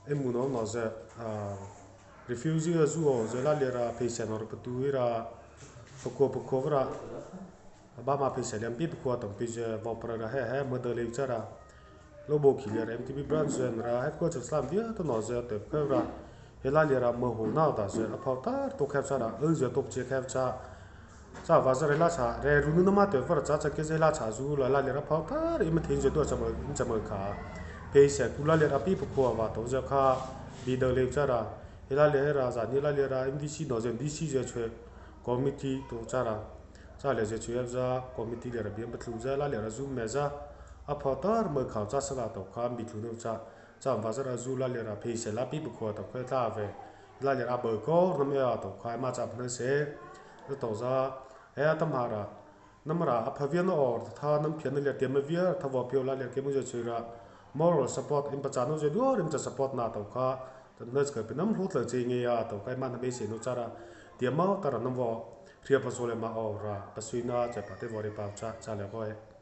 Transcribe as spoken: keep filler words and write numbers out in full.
Ei mu no no zy, ah, refugee a zu o zy la liata pheisaih no ra patu ira, pakua pakua vara, ba ma pheisaih liata pi pakua tam pi zy vaw para ra he he mada lei chara. Lo bo ki liata M T B branch zy ra headquarters lam via to no zy te kha ra. He la liata ma ho na ta zy a phao ta to kha chara, a zy to che kha cha. Cha va za re la cha, re ru nu na ma te va ra cha cha ke ze la cha zu la la le ra phao ta re ma thei ze do cha ma, cha ma kha. Pheisaih ku la le ra pi pakua va to ze kha, bi da le cha ra. He la le he ra za ni la le ra M D C no ze M D C ze chwe committee to cha ra. Cha le ze chwe za committee le ra bi ma thu za la le ra zu me za. A phao ta re ma kha cha sa la to kha bi thu no cha. Cha va za ra zu la le ra pheisaih la pi pakua to kha ta ve. La le ra ba ko na me a to kha ma cha pa na se. To za, he ta ma ra. Nama ra a pha via na or tha nam phia na le te ma via tha va phio la le ke mu ze chwe ra. Moral support in pa cha no ze do rim cha support na to kha. Ta na ka pi nam hlo tla che nge ya to kha ma na me se no cha ra. Te ma ta ra nam va. Ria pa so le ma or ra. Pa sui na che pa te va ri pa cha cha le ko e.